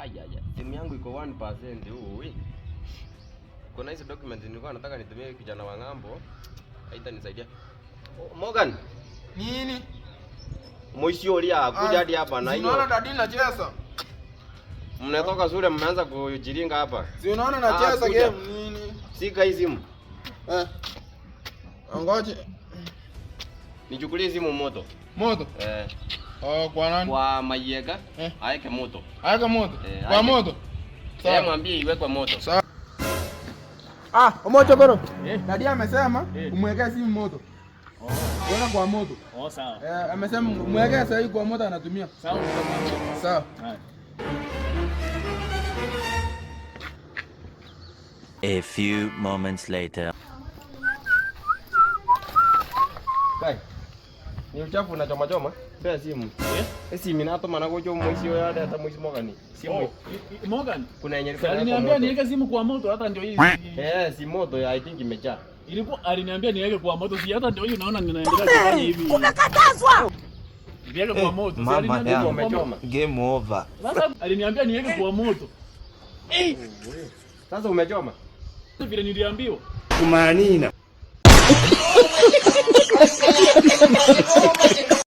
Ai ai. Simu yangu iko 1% huu. Kuna hizo document nilikuwa nataka nitumie kijana wa ng'ambo. Haitanisaidia. Oh, Morgan, Nini? Mwishi ulia kuja hadi hapa na Si unaona hiyo. daddy nacheza? Mnatoka shule mmeanza kujiringa hapa. Si unaona nacheza Ah, kuja. game nini? Sika hii simu. Eh. Ngoje. Nichukulie simu moto. Moto. Eh, Oh, kwa nani? kwa Mayega Eh. aeke moto. Aweka moto. Eh, Kwa aeke. moto. Eh, mwambie iwekwe moto. Sawa. Ah, Omocho bro. Eh. Daddy amesema Eh. umwekee simu moto. Weka kwa moto. Oh, sawa. Eh, amesema mwekee sasa hii kwa moto anatumia. Sawa, nitamwambia. Sawa. Haya. A few moments later. Kai. Ni uchafu unachoma choma. Bea simu. Eh? Eh, simu inatoma na kucho mwishi oyo hata mwishi Morgan. Simu. Oh, Morgan. Kuna yenye Si ilikuwa inawekwa aliniambia moto. niweke simu kwa moto hata ndio hii. Eh, si moto I think imejaa. Ilikuwa aliniambia niweke kwa moto, si hata ndio hii unaona ninaendelea kufanya hivi. Unakatazwa. Niweke kwa moto. Si Mama aliniambia yangu. niweke kwa moto. Umechoma. Game over. Sasa aliniambia niweke kwa moto. Sasa umechoma. Vile niliambiwa. Kumanina.